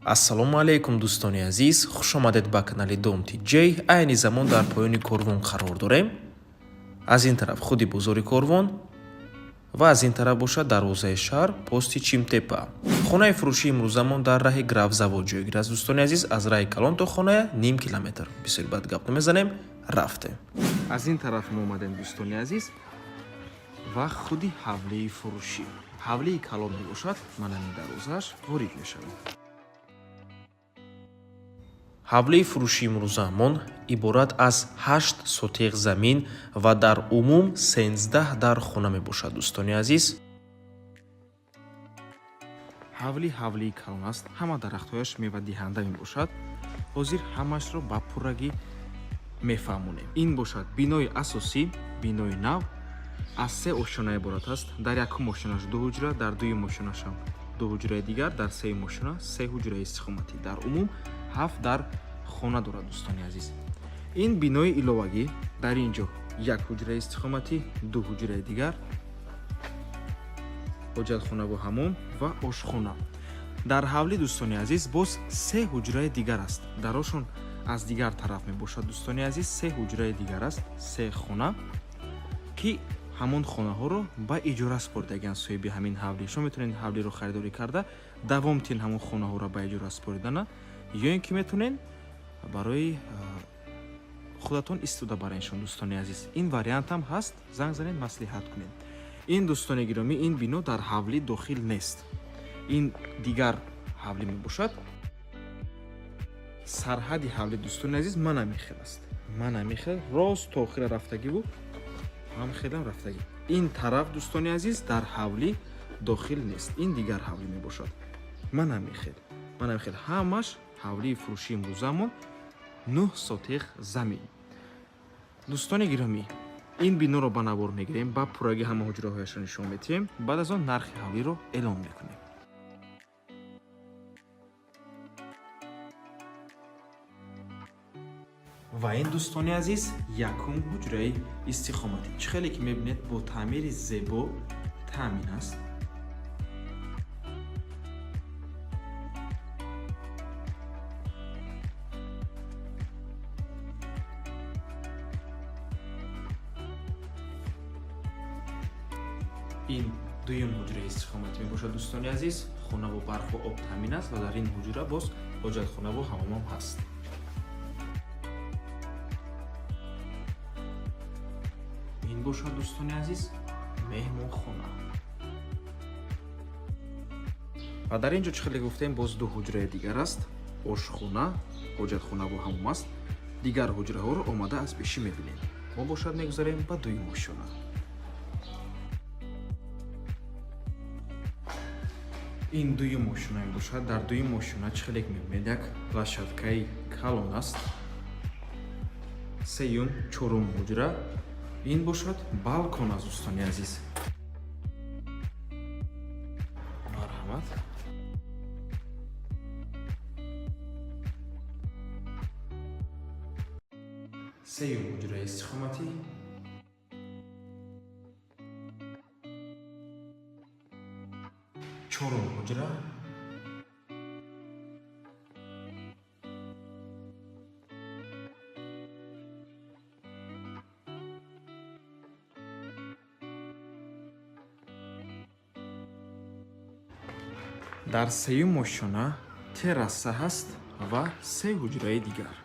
Ассалому алайкум, дӯстони азиз, хушомадед ба канали Дом TJ. Айни замон дар поёни Корвон қарор дорем. Аз ин тараф худи бозори Корвон ва аз ин тараф бошад дарвозаи шаҳр, пости Чимтепа. Хонаи фурӯшии имрӯзамон дар раҳи Графзавод ҷойгир аст. Дӯстони азиз, аз раҳи калон то хоная ним километр. Бисёри бад гап намезанем, рафтем. Аз ин тараф мо омадем, дӯстони азиз, ва худи ҳавлии фурӯшӣ, ҳавлии калон мебошад. Ман ҳамин дарвозааш ворид мешавем. Ҳавлии фурӯшии имрӯзаамон иборат аз 8 сотиқ замин ва дар умум 13 дар хона мебошад, дӯстони азиз. Ҳавлӣ ҳавлии калон аст, ҳама дарахтҳояш мевадиҳанда мебошад. Ҳозир ҳамашро ба пуррагӣ мефаҳмонем. Ин бошад бинои асосӣ, бинои нав, аз се ошёна иборат аст. Дар якум ошёнаш ду ҳуҷра, дар дуюм ошёнашам ду ҳуҷраи дигар, дар сеюм ошёна се ҳуҷраи истиқоматӣ. Дар умум ҳафт дар хона дорад, дӯстони азиз. Ин бинои иловагӣ, дар ин ҷо як ҳуҷраи истиқоматӣ, ду ҳуҷраи дигар, ҳоҷатхонаву ҳамом ва ошхона. Дар ҳавлӣ, дӯстони азиз, боз се ҳуҷраи дигар аст, дарошон аз дигар тараф мебошад. Дӯстони азиз, се ҳуҷраи дигар аст, се хона, ки ҳамон хонаҳоро ба иҷора супоридагианд соҳиби ҳамин ҳавлӣ. Шумо метавонед ҳавлиро харидорӣ карда, давом тин ҳамон хонаҳоро ба иҷора супоридана ё ин ки метавонед барои худатон истифода бареншон. Дӯстони азиз, ин вариантам ҳаст, занг занед, маслиҳат кунед. Ин, дӯстони гиромӣ, ин бино дар ҳавлӣ дохил нест, ин дигар ҳавлӣ мебошад. Сарҳади ҳавлӣ, дӯстони азиз, ман ҳамин хел аст, ман ҳамин хел рост то охира рафтагиву ҳам хелам рафтагӣ. Ин тараф, дӯстони азиз, дар ҳавлӣ дохил нест, ин дигар ҳавлӣ мебошад. Ман ҳамин хел, ман ҳамин хел ҳамаш ҳавлии фурӯшии имрӯзамон, 9 сотиқ замин. Дӯстони гиромӣ, ин биноро ба навор мегирем, ба пуррагӣ ҳама ҳуҷраҳояшро нишон медиҳем, баъд аз он нархи ҳавлиро эълон мекунем. Ва ин, дӯстони азиз, якум ҳуҷраи истиқоматӣ, чӣ хеле ки мебинед, бо таъмири зебо таъмин аст. Ин дуюм ҳуҷраи истиқоматӣ мебошад. Дӯстони азиз, хонаву барқу об таъмин аст ва дар ин ҳуҷра боз ҳоҷатхонаву ҳамомам ҳаст. Ин бошад, дӯстони азиз, меҳмонхона. Ва дар ин ҷо, чӣ хеле гуфтем, боз ду ҳуҷраи дигар аст, ошхона, ҳоҷатхонаву ҳамом аст. Дигар ҳуҷраҳоро омада аз пешӣ мебинем. Мо бошад мегузарем ба дуюм ошёна. Ин дуюм ошёна мебошад. Дар дуюм ошёна, чӣ хеле мебинед, як площадкаи калон аст. Сеюм, чорум ҳуҷра, ин бошад балкон аст. Дӯстони азиз, марҳамат. Сеюм ҳуҷраи истиқоматӣ, чорум ҳуҷра Дар сеюм ошёна терраса ҳаст ва се ҳуҷраи дигар.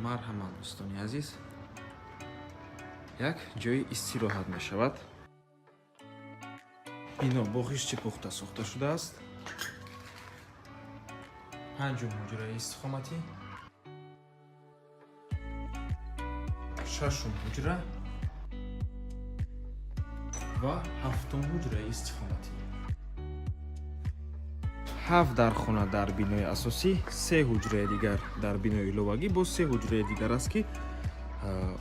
Марҳамат, дӯстони азиз, як ҷои истироҳат мешавад. Бино бо хишти пухта сохта шудааст. Панҷум ҳуҷраи истиқоматӣ, шашум ҳуҷра ва ҳафтум ҳуҷраи истиқоматӣ. Ҳафт дар хона дар бинои асосӣ, се ҳуҷраи дигар дар бинои иловагӣ, боз се ҳуҷраи дигар аст, ки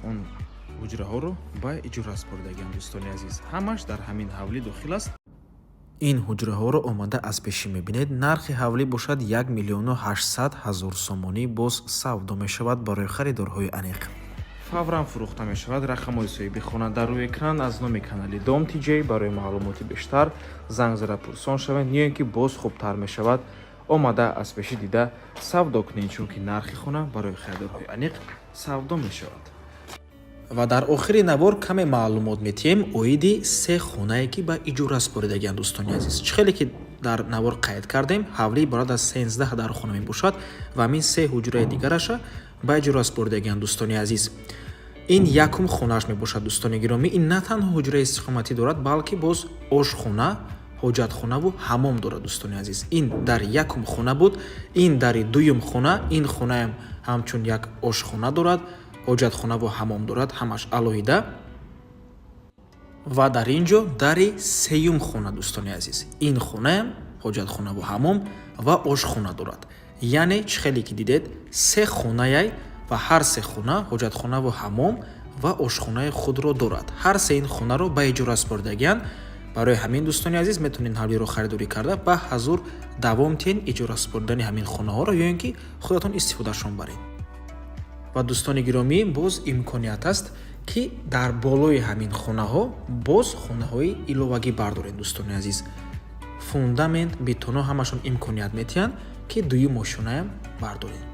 он ҳуҷраҳоро ба иҷора супоридагианд. Дӯстони азиз, ҳамаш дар ҳамин ҳавлӣ дохил аст. Ин ҳуҷраҳоро омада аз пешӣ мебинед. Нархи ҳавлӣ бошад 1 800 000 сомонӣ, боз савдо мешавад барои харидорҳои аниқ. Фавран фурӯхта мешавад. Рақамҳои соҳиби хона дар рӯи экран. Аз номи канали Дом Тиҷей барои маълумоти бештар занг зада пурсон шавед ё ин ки боз хубтар мешавад, омада аз пешӣ дида савдо кунед, чунки нархи хона барои харидорҳои аниқ савдо мешавад. Ва дар охири навор каме маълумот метиҳем оиди се хонае, ки ба иҷора супоридагианд. Дӯстони азиз, чӣ хеле ки дар навор қайд кардем, ҳавлӣ иборат аз 13 дархона мебошад ва ҳамин се ҳуҷраи дигараша ба иҷора супоридагианд. Дӯстони азиз, ин якум хонааш мебошад. Дӯстони гиромӣ, ин на танҳо ҳуҷраи истиқоматӣ дорад, балки боз ошхона, ҳоҷатхонаву ҳамом дорад. Дӯстони азиз, ин дар якум хона буд, ин дари дуюм хона. Ин хонаам ҳамчун як ошхона дорад, ҳоҷатхонаву ҳамом дорад, ҳамаш алоҳида. Ва дар ин ҷо дари сеюм хона. Дӯстони азиз, ин хонаам ҳоҷатхонаву ҳамом ва ошхона дорад. Яъне чӣ хеле ки дидед, се хонаяй ва ҳар се хона ҳоҷатхонаву ҳамом ва ошхонаи худро дорад. Ҳар се ин хонаро ба иҷора супоридагианд. Барои ҳамин, дӯстони азиз, метавонед ҳавлиро харидорӣ карда, ба ҳазур давом диҳед иҷора супоридани ҳамин хонаҳоро ё ин ки худатон истифодашон баред. Ва, дӯстони гиромӣ, боз имконият аст, ки дар болои ҳамин хонаҳо боз хонаҳои иловагӣ бардоред. Дӯстони азиз, фундамент, бетоно ҳамашон имконият метиҳанд, ки дуюм ошёнаям бардоред.